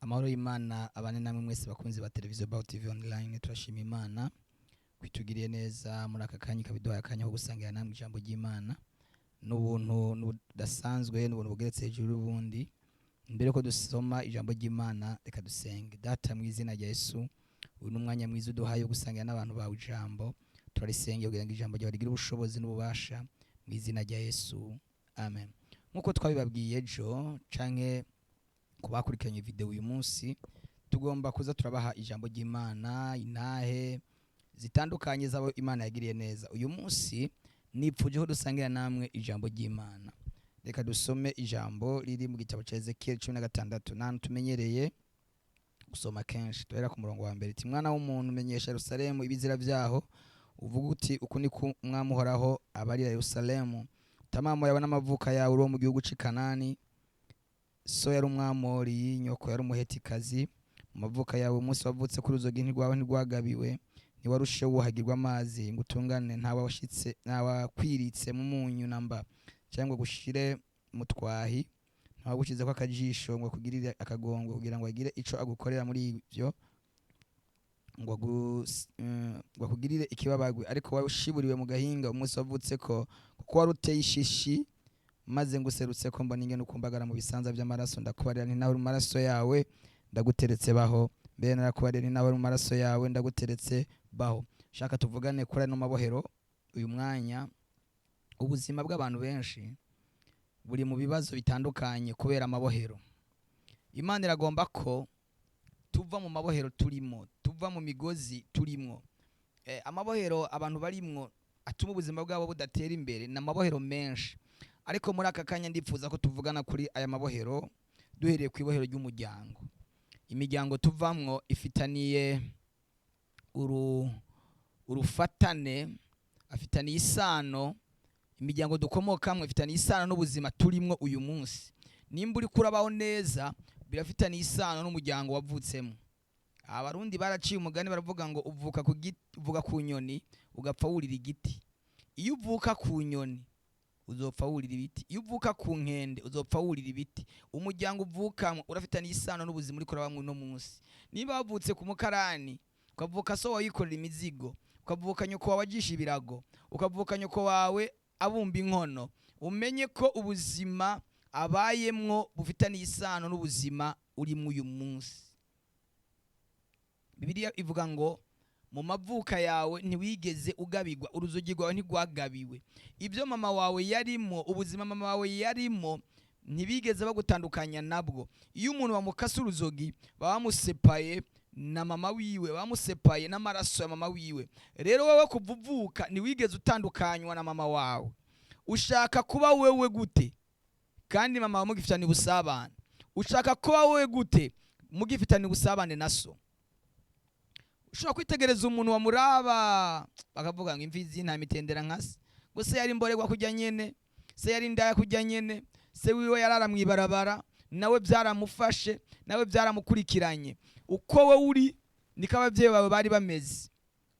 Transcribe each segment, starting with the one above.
Amahoro y'Imana abane namwe mwese bakunzi ba televiziyo Baho TV Online. Turashima Imana kwitugiriye neza muri aka kanya, ikabiduhaye akanya ko gusangira namwe ijambo ry'Imana n'ubuntu budasanzwe, n'ubuntu bugeretse hejuru y'ubundi. Mbere ko dusoma ijambo ry'Imana, reka dusenge. Data, mu izina rya Yesu, uyu ni umwanya mwiza uduhaye wo gusangira n'abantu bawe ijambo. Turarisenge kugira ngo ijambo ryawe rigire ubushobozi n'ububasha, mu izina rya Yesu, amen. Nk'uko twabibabwiye ejo canke ku bakurikiranye video uyu munsi, tugomba kuza turabaha ijambo ry'Imana, intahe zitandukanye z'abo Imana yagiriye neza. Uyu munsi nipfuje ko dusangira namwe ijambo ry'Imana. Reka dusome ijambo riri mu gitabo cya Ezekiel 16, n'ahantu tumenyereye gusoma kenshi. Duhera ku murongo wa mbere, iti: "Mwana w'umuntu, menyesha Yerusalemu ibizira vyaho, uvuga uti: Uku ni ko Umwami Uhoraho abarira Yerusalemu: Tamamo yawe n'amavuka yawe uri uwo mu gihugu c'i Kanani. So yari Umwamori, nyoko yari Umuhetikazi. Mu mavuka yawe, umunsi wavutse kuri uruzogi ntirwawe ntirwagabiwe, ntiwarushe wuhagirwa amazi ngo utungane, ntawashitse ntawakwiritse mu munyu namba, cyangwa gushire mu twahi, ntawagushyizeko akajisho ngo akugirire akagongo kugira ngo agire ico agukorera muri ivyo, ngo akugirire ikibabagwe. Ariko washiburiwe mu gahinga umunsi wavutseko, kuko wari uteye ishishi. Maze nguserutse ko mbona ingene ukumbagara mu bisanza by'amaraso, ndakubarira nti: Nawe uri mu maraso yawe, ndaguteretse, baho. Mbere narakubarira nti: Nawe uri mu maraso yawe, ndaguteretse, baho." Shaka tuvugane kuri ano mabohero uyu mwanya. Ubuzima bw'abantu benshi buri mu bibazo bitandukanye kubera amabohero. Imana iragomba ko tuva mu mabohero turimo, tuva mu migozi turimo. Amabohero abantu barimwo atuma ubuzima bwabo budatera imbere ni amabohero menshi, ariko muri aka kanya ndifuza ko tuvugana kuri aya mabohero duhereye ku ibohero ry'umuryango. Imiryango tuvamwo ifitaniye urufatane, afitaniye isano. Imiryango dukomokamwo ifitaniye isano n'ubuzima turimwo uyu munsi. Nimba uri kurabaho neza, birafitaniye isano n'umuryango wavutsemo. Abarundi baraciye umugani, baravuga ngo uvuka ku giti, uvuka ku nyoni, ugapfa wurira igiti. Iyo uvuka ku nyoni, uzopfa wurira ibiti. Iyo uvuka ku nkende, uzopfa wurira ibiti. Umuryango uvukamwo urafitaniye isano n'ubuzima uriko urabamwo uno munsi. Niba wavutse ku mukarani, ukavuka so wawe yikorera imizigo, ukavuka nyoko wawe ajisha ibirago, ukavuka nyoko wawe abumba inkono, umenye ko ubuzima abayemwo bufitaniye isano n'ubuzima urimo uyu munsi. Bibiliya ivuga ngo mu mavuka yawe ntiwigeze ugabigwa, uruzogi rwawe ntirwagabiwe. Ibyo mama wawe yarimo, ubuzima mama wawe yarimo, ntibigeze bagutandukanya nabwo. Iyo umuntu bamukase uruzogi, baba bamusepaye na mama wiwe, bamusepaye n'amaraso ya mama wiwe. Rero wowe kuva uvuka ntiwigeze utandukanywa na mama wawe. Ushaka kuba wewe gute kandi mama wawe mugifitanye ubusabane? Ushaka kuba wewe gute mugifitanye ubusabane na so? Ushobora kwitegereza umuntu wamuraba bakavuga ngo imfizi nta mitendera nka se, ngo se yari imborerwa kujya nyene, se yari indaya kujya nyene, se wiwe yarara mw'ibarabara, nawe byaramufashe, nawe byaramukurikiranye. Uko wowe uri niko ababyeyi bawe bari bameze.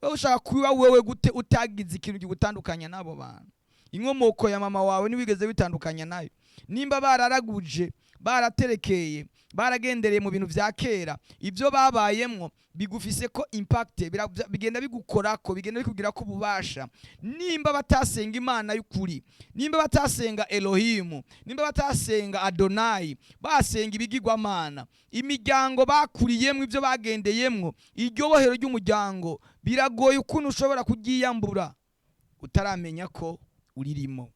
Wowe ushaka kuba wewe gute utagize ikintu kigutandukanya n'abo bantu? Inkomoko ya mama wawe ntiwigeze witandukanya nayo. Nimba bararaguje, baraterekeye, baragendereye mu bintu vya kera, ibyo babayemwo bigufise ko impact, bigenda bigukorako, bigenda bikugira ko ububasha. Nimba batasenga Imana y'ukuri, nimba batasenga Elohimu, nimba batasenga Adonayi, basenga ibigirwamana, imiryango bakuriyemwo, ibyo bagendeyemwo, iryo bohero ry'umuryango biragoye ukuntu ushobora kuryiyambura utaramenya ko uririmo.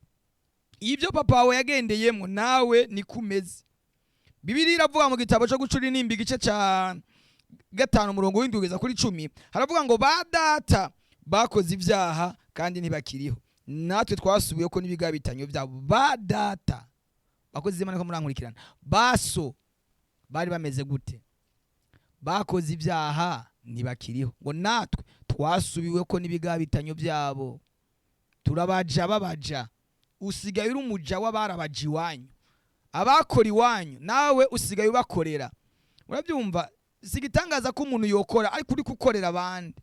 Ibyo papa wawe yagendeyemo, nawe niko umeze. Bibiliya iravuga mu gitabo cyo Gucura Intimba, igice cya 5, umurongo w'7 kugeza kuri 10, haravuga ngo: "Ba data bakoze ibyaha kandi ntibakiriho, natwe twasubiye ko n'ibigabitanyo byabo." Ba data bakoze Imana ko murankurikirana, baso bari bameze gute? Bakoze ibyaha, ntibakiriho, ngo natwe twasubiwe ko n'ibigabitanyo byabo, turabaja babaja. Usigaye uri umuja w'abarabaja iwanyu, abakora iwanyu nawe usigaye ubakorera. Urabyumva? Si igitangaza ko umuntu yokora, ariko uri gukorera abandi.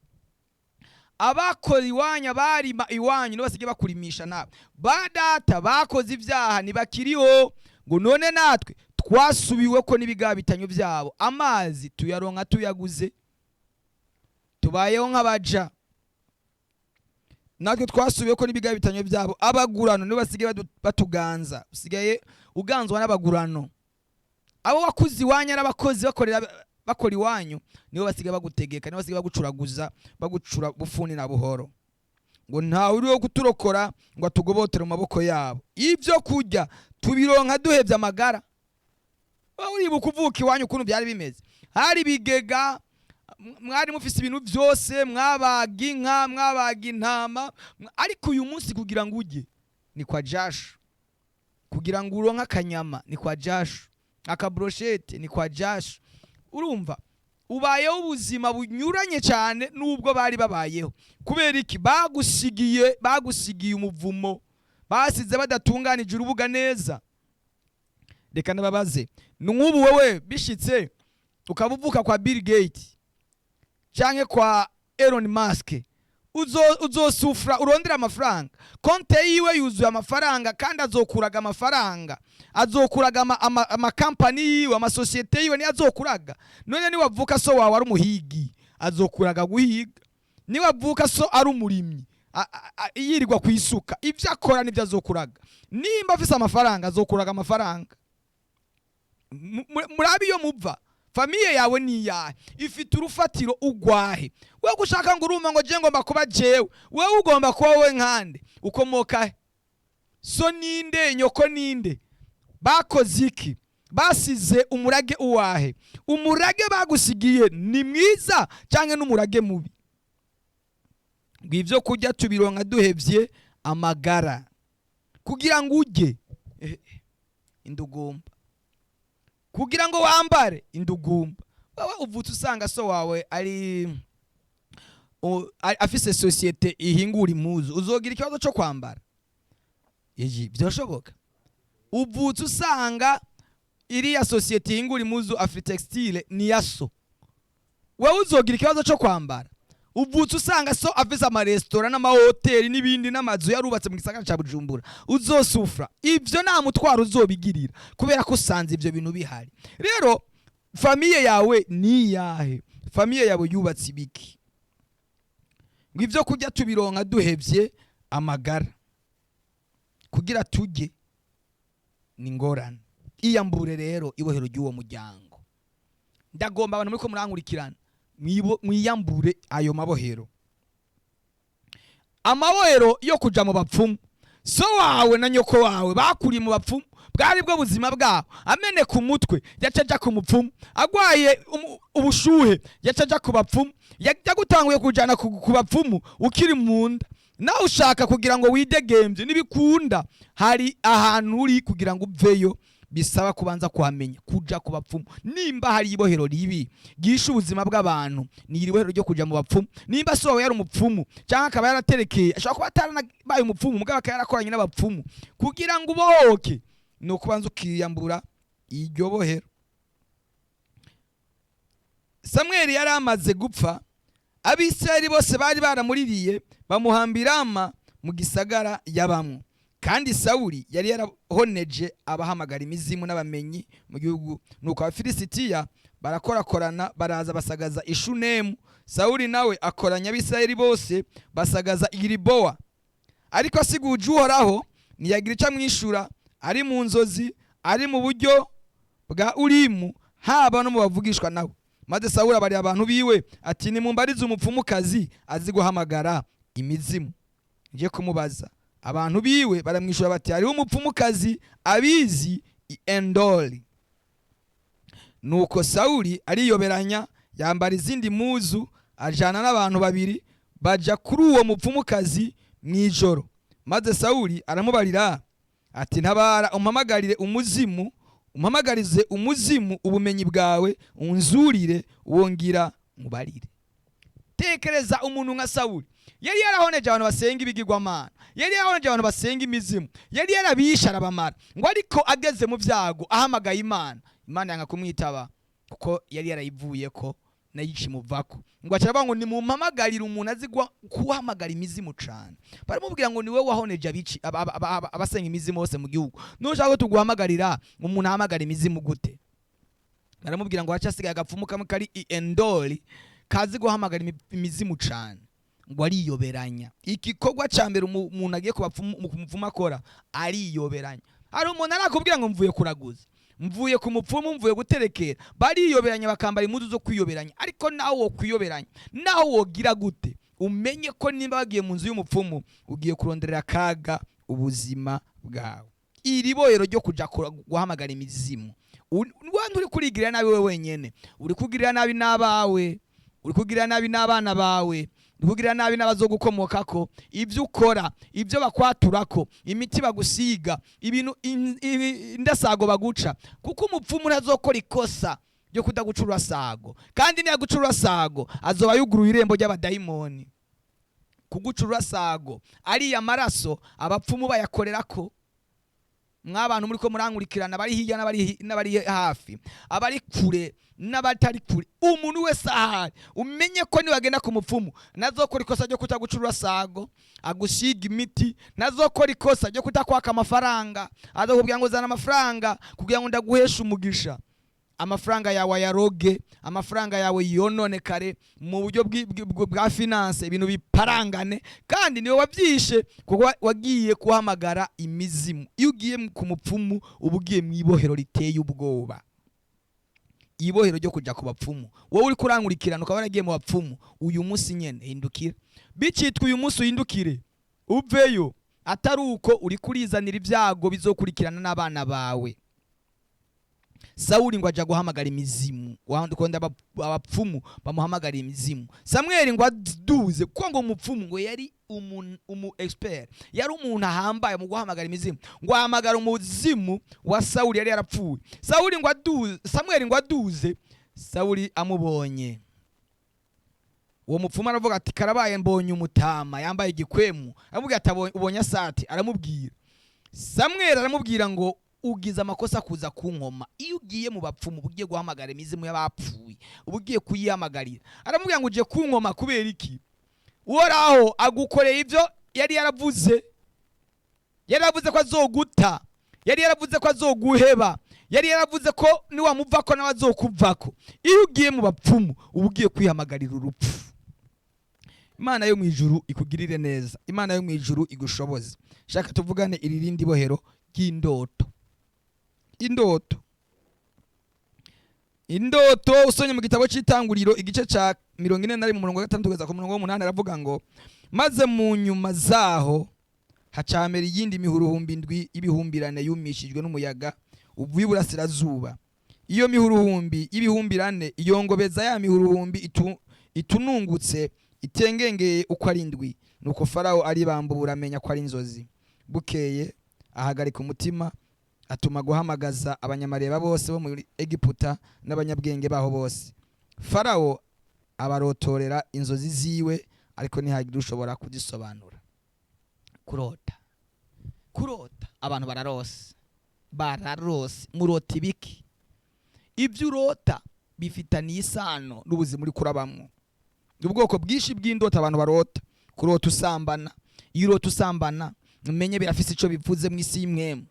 Abakora iwanyu, abarima iwanyu, nibo basigaye bakurimisha nawe. Ba data bakoze ibyaha, ntibakiriho, ngo none natwe twasubiwe ko n'ibigabitanyo byabo. Twasubiwe ko n'ibigabitanyo byabo. Amazi tuyaronka tuyaguze, tubayeho nk'abaja. Natwe twasubiye ko n'ibigabitanyo byabo. Abagurano nibo basigaye batuganza. Usigaye uganzwa n'abagurano. Abo wakuze iwanyu ari abakozi, bakorera, bakora iwanyu, nibo basigaye bagutegeka, nibo basigaye bagucuraguza, bagucura bufuni na buhoro. Ngo ntawe uriho kuturokora ngo atugobotere mu maboko yabo. Ibyo kurya tubironka duhebye amagara. Wowe uribuka uvuka iwanyu ukuntu byari bimeze? Hari ibigega, mwari mufise ibintu byose, mwabaga inka, mwabaga intama, ariko uyu munsi kugira ngo ujye ni kwa jashu, kugira ngo uronke akanyama ni kwa jashu, akabroshete ni kwa jashu. Urumva ubayeho ubuzima bunyuranye cyane n'ubwo bari babayeho. Kubera iki? Bagusigiye umuvumo, basize badatunganije urubuga neza. Reka nababaze, ni nk'ubu wowe bishitse ukaba uvuka kwa Bill Gates canke kwa Elon Musk, uzosufra urondera amafaranga? Konte yiwe yuzuye amafaranga, kandi azokuraga amafaranga, azokuraga amakampani yiwe, amasosiyete yiwe niyo azokuraga. None niwavuka so wawe ari umuhigi, azokuraga guhiga. Niwavuka so ari umurimyi, yirirwa ku isuka, ibyo akora nibyo azokuraga. Nimba afise amafaranga, azokuraga amafaranga. Murabe iyo muva. Famille yawe ni iyahe? Ifite urufatiro ugwahe? Wewe gushaka ngo urumva ngo je ngomba kuba jewe, wewe ugomba kuba wowe nkande? Ukomoka he? So ninde? Nyoko ninde? Bakoze iki? Basize umurage uwahe? Umurage bagusigiye ni mwiza cyangwa n'umurage mubi? Ngo ibyo kurya tubironka duhevye amagara. Kugira ngo ujye, indugumba. Kugira ngo wambare, indugumba. Wowe uvutse usanga so wawe ari afise sosiyete ihingura impuzu, uzogira ikibazo cyo kwambara? Iyi byoshoboka? Uvutse usanga iriya sosiyete ihingura impuzu, Afritextile, ni ya so, wowe uzogira ikibazo cyo kwambara? Uvutse usanga so afise amaresitora n'amahoteli n'ibindi n'amazu yarubatse mu gisagara ca Bujumbura, uzosufra? Ivyo nta mutwaro uzobigirira, kubera ko usanze ivyo bintu bihari. Rero famille yawe ni iyahe? Famille yawe yubatse ibiki? Ngo ibyo kurya tubironka duhevye amagara. Kugira tujye ni ngorane. Iyambure rero ibohero ry'uwo muryango. Ndagomba abantu muriko murankurikirana mwiyambure ayo mabohero, amabohero yo kuja mu bapfumu. So wawe na nyoko wawe bakuriye mu bapfumu, bwari bwo buzima bwabo. Ameneka umutwe, yaca aja ku mupfumu. Agwaye ubushuhe, yaca aja ku bapfumu. Yagutanguye kujana ku bapfumu ukiri mu nda. Nawe ushaka kugira ngo widegembye, nibikunda. Hari ahantu uri, kugira ngo uveyo bisaba kubanza kuhamenya. Kuja ku bapfumu, nimba hari ibohero ribi ryishe ubuzima bw'abantu, ni iri bohero ryo kuja mu bapfumu. Nimba so wawe yari umupfumu cyangwa akaba yaraterekeye, ashobora kuba ataranabaye umupfumu, mugabo akaba yarakoranye n'abapfumu, kugira ngo ubohoke ni ukubanza ukiyambura iryo bohero. Samweli yari amaze gupfa. Abisirayeli bose bari baramuririye, bamuhambira ama mu gisagara yabamwo. Kandi Sawuli yari yarahoneje abahamagara imizimu n'abamenyi mu gihugu. Nuko Abafilisitiya barakorakorana, baraza basagaza Ishunemu. Sawuli nawe akoranya Abisirayeli bose, basagaza Gilibowa. Ariko asiguje Uhoraho, ntiyagira icyo amwishura, ari mu nzozi, ari mu buryo bwa Urimu, haba no mu bavugishwa nawe. Maze Sawuli abarira abantu biwe ati: "Nimumbarize umupfumukazi azi guhamagara imizimu, ngiye kumubaza." Abantu biwe baramwishyura bati: "Hariho umupfumukazi abizi i Endori." Nuko Sawuli ariyoberanya, yambara izindi muzu, ajana n'abantu babiri, baja kuri uwo mupfumukazi mu ijoro. Maze Sawuli aramubarira ati: "Ntabara, umpamagarire umuzimu, umpamagarize umuzimu ubumenyi bwawe, unzurire wongira mubarire." Tekereza umuntu nka Sawuli, yari yarahoneje abantu basenga ibigirwamana, yari yarahoneje abantu basenga imizimu, yari yarabishe arabamara. Ngo ariko ageze mu byago, ahamagaye Imana, Imana yanga kumwitaba, kuko yari yarayivuye ko. Nayo ikimuvako. Ngo aca ngo nimumpamagarire umuntu azi guhamagara imizimu cane. Baramubwira ngo niwe wahoneje abici abasenga imizimu bose mu gihugu, nushaka ko tuguhamagarira umuntu ahamagara imizimu gute? Baramubwira ngo hacasigaye agapfumu kamwe kari i Endori kazi guhamagara imizimu cane. Ngo ariyoberanya. Igikorwa ca mbere umuntu agiye ku bapfumu, ku mupfumu akora, ariyoberanya. Hari umuntu arakubwira ngo mvuye kuraguza, mvuye ku mupfumu, mvuye guterekera. Bariyoberanya, bakambara impuzu zo kwiyoberanya. Ariko nawe wo kwiyoberanya, naho wogira gute, umenye ko nimba wagiye mu nzu y'umupfumu, ugiye kuronderera akaga ubuzima bwawe. Iri bohero ryo kuja guhamagara imizimu, wandi uri kurigirira nabi wewe wenyene, uri kugirira nabi n'abawe, uri kugirira nabi n'abana bawe, uri kugirira nabi n'abazogukomokako. Ibyo ukora, ibyo bakwaturako, imiti bagusiga, ibintu indasago baguca, kuko umupfumu ntazokora ikosa ryo kudaguca urasago, kandi niyaguca urasago azoba yuguruye irembo ry'abadayimoni. Kuguca urasago, ariya maraso abapfumu bayakorerako. Mw'abantu muri ko murankurikirana, bari hirya n'abari hafi, abari kure n'abatari kure, umuntu wese ahari, umenye ko niwagenda ku mupfumu nazokora ikosa ryo kutaguca urasago agusiga imiti, nazokora ikosa ryo kutakwaka amafaranga. Azokubwira ngo zana amafaranga kugira ngo ndaguheshe umugisha. Amafaranga yawe ayaroge, amafaranga yawe yononekare mu buryo bwa finance, ibintu biparangane, kandi niwe wabyishe kuko wagiye guhamagara imizimu. Iyo ugiye ku mupfumu, uba ugiye mu ibohero riteye ubwoba, ibohero ryo kuja ku bapfumu. Wowe uri kurankurikirana ukaba waragiye mu bapfumu, uyu munsi nyene hindukira, bicitwa uyu munsi uhindukire uveyo, atari uko uri kurizanira ibyago bizokurikirana n'abana bawe. Sawuli ngo aja guhamagara imizimu, wandikunda abapfumu bamuhamagara imizimu. Samweli ngo aduze, kuko ngo umupfumu ngo yari umu expert, yari umuntu ahambaye mu guhamagara imizimu. Ngo ahamagara umuzimu wa Sawuli yari yarapfuye. Sawuli ngo aduze, Samweli ngo aduze, Sawuli amubonye uwo mupfumu aravuga ati: "Karabaye, mbonye umutama yambaye igikwemu." Aramubwira ati: "Ubonye asati?" Aramubwira. Samweli aramubwira ngo: "Ugize amakosa kuza kunkoma." Iyo ugiye mu bapfumu, uba ugiye guhamagara imizimu y'abapfuye, uba ugiye kuyihamagarira. Aramubwira ngo: "Uje kunkoma kubera iki? Uhoraho agukoreye ibyo yari yaravuze. Yari yaravuze ko azoguta, yari yaravuze ko azoguheba, yari yaravuze ko niwamuvako nawe azokuvako." Iyo ugiye mu bapfumu, uba ugiye kwihamagarira urupfu. Imana yo mu ijuru ikugirire neza, Imana yo mu ijuru igushoboze. Shaka tuvugane iri rindi bohero ry'indoto. Indoto, indoto, usomye mu gitabo cy'Itanguriro igice ca 41, mu murongo wa 6 kugeza ku murongo w'8, aravuga ngo: "Maze mu nyuma zaho hacamera iyindi mihuruhumbi indwi y'ibihumbirane yumishijwe n'umuyaga uvuye iburasirazuba. Iyo mihuruhumbi y'ibihumbirane iyongobeza ya mihuruhumbi itunungutse itengengeye uko ari indwi. Nuko Farawo aribambura, amenya ko ari inzozi. Bukeye ahagarika umutima, atuma guhamagaza abanyamareba bose bo muri Egiputa n'abanyabwenge baho bose. Farawo abarotorera inzozi ziwe, ariko ntihagira ushobora kuzisobanura." Kurota, kurota, abantu bararose, bararose. Murota ibiki? Ibyo urota bifitaniye isano n'ubuzima uri kurabamwo. Ubwoko bwinshi bw'indoto abantu barota: kurota usambana. Iyo urota usambana, umenye birafise ico bivuze mu isi y'impwemu.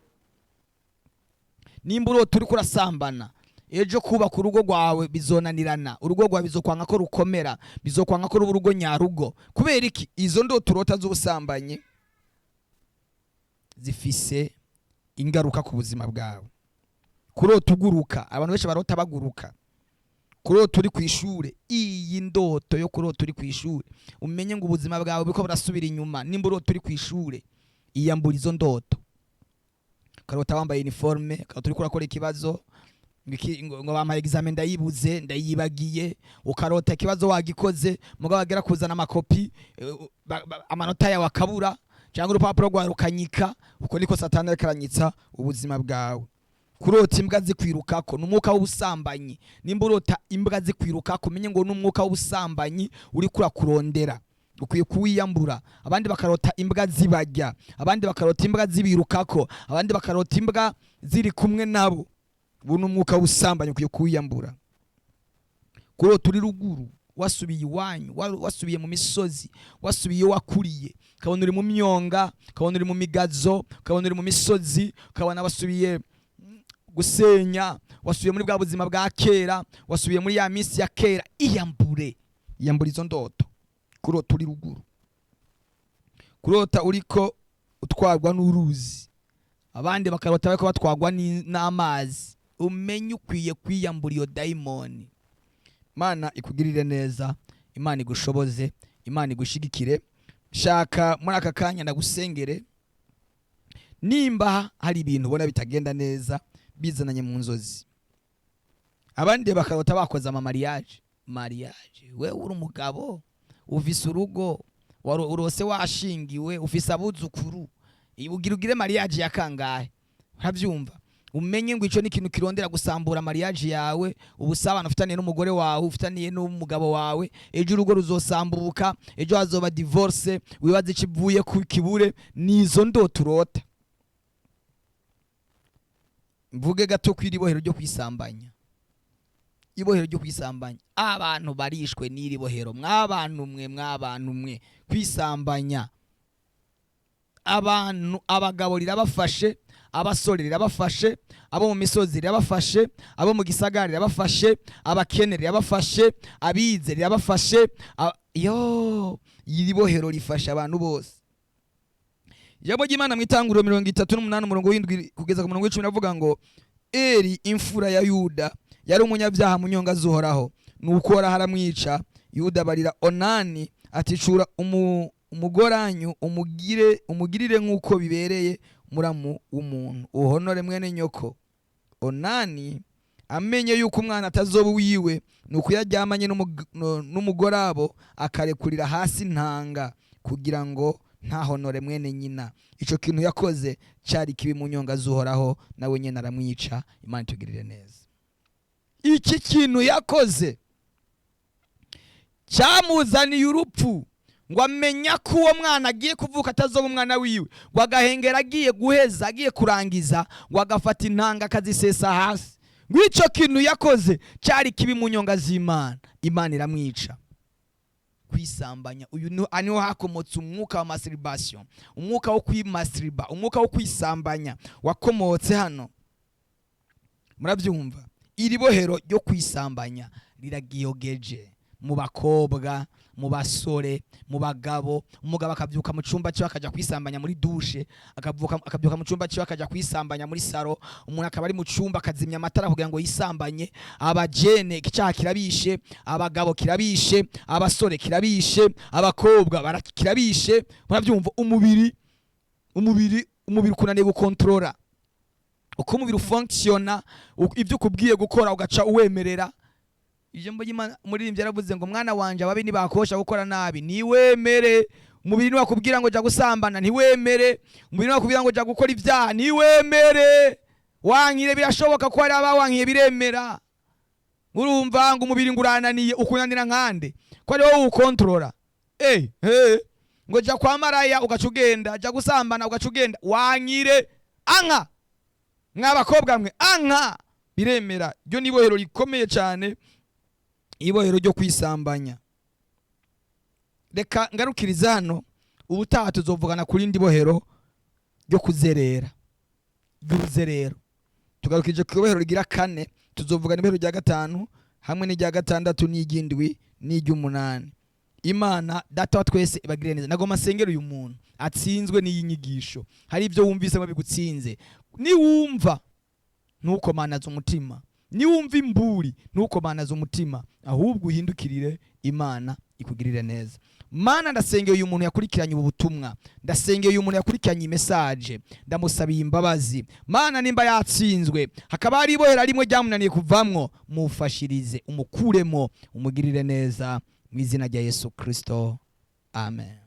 Nimba urota uriko urasambana, ejo kubaka urugo rwawe bizonanirana, urugo rwawe bizokwanga ko rukomera, bizokwanga ko ruba urugo nyarugo. Kubera iki? Izo ndoto urota z'ubusambanyi zifise ingaruka ku buzima bwawe. Kurota uguruka, abantu benshi barota baguruka. Kurota uri ku ishure, iyi ndoto yo kurota uri ku ishure, umenye ngo ubuzima bwawe buriko burasubira inyuma. Nimba urota uri ku ishure, iyambura izo ndoto. Ukarota wambaye uniforme, ukarota uriko urakora ikibazo, ngo bampaye examen ndayibuze, ndayibagiye. Ukarota ikibazo wagikoze, mugabo wagera kuzana amakopi, amanota yawe akabura cyangwa urupapuro rwawe rukanyika. Uko niko Satani ariko aranyitsa ubuzima bwawe. Kurota imbwa zikwirukako ni umwuka w'ubusambanyi. Nimba urota imbwa zikwirukako, umenye ngo ni umwuka w'ubusambanyi uriko urakurondera, ukwiye kuwiyambura. Abandi bakarota imbwa zibarya, abandi bakarota imbwa zibirukako, abandi bakarota imbwa ziri kumwe nabo. Ubu ni umwuka w'ubusambanyi, ukwiye kuwiyambura. Kurota uri ruguru, wasubiye iwanyu, wasubiye mu misozi, wasubiye iyo wakuriye, ukabona uri mu myonga, ukabona uri mu migazo, ukabona uri mu misozi, ukabona wasubiye gusenya, wasubiye muri bwa buzima bwa kera, wasubiye muri ya minsi ya kera. Iyambure, iyambure izo ndoto. Kurota uri ruguru, kurota uriko utwarwa n'uruzi, abandi bakarota bariko batwarwa n'amazi, umenye ukwiye kwiyambura iyo dayimoni. Imana ikugirire neza, Imana igushoboze, Imana igushigikire. Shaka muri aka kanya ndagusengere. Nimba hari ibintu ubona bitagenda neza bizananye mu nzozi, abandi bakarota bakoze ama mariage. Mariage, wewe uri umugabo, ufise urugo, urose washingiwe, ufise abuzukuru, ugira ugire mariage ya kangahe? Urabyumva? Umenye ngo ico ni ikintu kirondera gusambura mariage yawe, ubusabane ufitaniye n'umugore wawe, ufitaniye n'umugabo wawe. Ejo urugo ruzosambuka, ejo hazoba divorce, wibaze ikivuye ku kibure nizo ndoto urota. Mvuge gato kw'iri bohero ryo kwisambanya. Ibohero ryo kwisambanya, abantu barishwe n'iri bohero. Mwabantu mwe, mwabantu mwe, kwisambanya, abantu, abagabo rirabafashe, abasore rirabafashe, abo mu misozi rirabafashe, abo mu gisagara rirabafashe, abakene rirabafashe, abize rirabafashe. Yo, iri bohero rifasha abantu bose. Ijambo ry'Imana mu Itanguriro 38, umurongo w'7 kugeza ku murongo w'10, avuga ngo: "Eri, imfura ya Yuda, yari umunyabyaha mu nyonga z'Uhoraho, nuko Uhoraho aramwica. Yuda abarira Onani ati: 'Cura umugoranyu, umugirire nk'uko bibereye muramu w'umuntu, uhonore mwene nyoko.' Onani amenye yuko umwana atazoba uwiwe, nuko iyo aryamanye n'umugorabo akarekurira hasi intanga kugira ngo ntahonore mwene nyina. Ico kintu yakoze cyari kibi mu nyonga z'Uhoraho, nawe nyene aramwica." Imana itugirire neza. Iki kintu yakoze cyamuzaniye urupfu. Ngo amenya ko uwo mwana agiye kuvuka atazoba umwana wiwe, ngo agahengera agiye guheza, agiye kurangiza, ngo agafata intanga akazisesa hasi. Ngo icyo kintu yakoze cyari kibi mu nyonga z'Imana, Imana iramwica. Kwisambanya, uyu niho hakomotse umwuka wa masturbation, umwuka wo kwimasturba, umwuka wo kwisambanya wakomotse hano. Murabyumva? Iri bohero ryo kwisambanya riragiyogeje mu bakobwa, mu basore, mu bagabo. Umugabo akabyuka mu cyumba cye akajya kwisambanya muri douche, akabyuka mu cyumba cye akajya kwisambanya muri salon. Umuntu akaba ari mu cyumba akazimya amatara kugira ngo yisambanye. Abajene icyaha kirabishe, abagabo kirabishe, abasore kirabishe, abakobwa kirabishe. Murabyumva? Umubiri ukunaniye gukontorora uko umubiri ufonctionna, ibyo ukubwiye gukora ugaca uwemerera. Ijambo ry'Imana, umuririmbyi yaravuze ngo: "Mwana wanje, ababi ntibakosha gukora nabi, ntiwemere." Umubiri niwakubwira ngo jya gusambana, ntiwemere. Umubiri niwakubwira ngo jya gukora ibyaha, ntiwemere. Wankire, birashoboka ko hari abawankiye biremera. Urumva ngo umubiri ngo urananiye, ukunanira nkande ko ari wowe uwukontorora? Eh, ngo jya kwa maraya ugaca ugenda, jya gusambana ugaca ugenda. Wankire, anka, mw'abakobwa mwe, anka, biremera. Ryo ni ibohero rikomeye cyane, ibohero ryo kwisambanya. Reka ngarukiriza hano. Ubutaha tuzovugana ku rindi bohero ryo kuzerera, ry'uruzerero. Tugarukije ku ibohero rigira kane, tuzovugana ibohero rya gatanu hamwe n'irya gatandatu n'iry'indwi n'iry'umunani. Imana Data wa twese ibagirire neza. Nagomba nsengere uyu muntu atsinzwe n'iyi nyigisho. Hari ibyo wumvisemo bigutsinze. Niwumva, ntukomanaze umutima. Niwumva imburi, ntukomanaze umutima, ahubwo uhindukirire Imana ikugirire neza. Mana, ndasengeye uyu muntu yakurikiranye ubu butumwa, ndasengeye uyu muntu yakurikiranye iyi message, ndamusabiye imbabazi. Mana, nimba yatsinzwe, hakaba hari ibohera rimwe ryamunaniye kuvamwo, mufashirize, umukuremo, umugirire neza, mu izina rya Yesu Kristo, amen.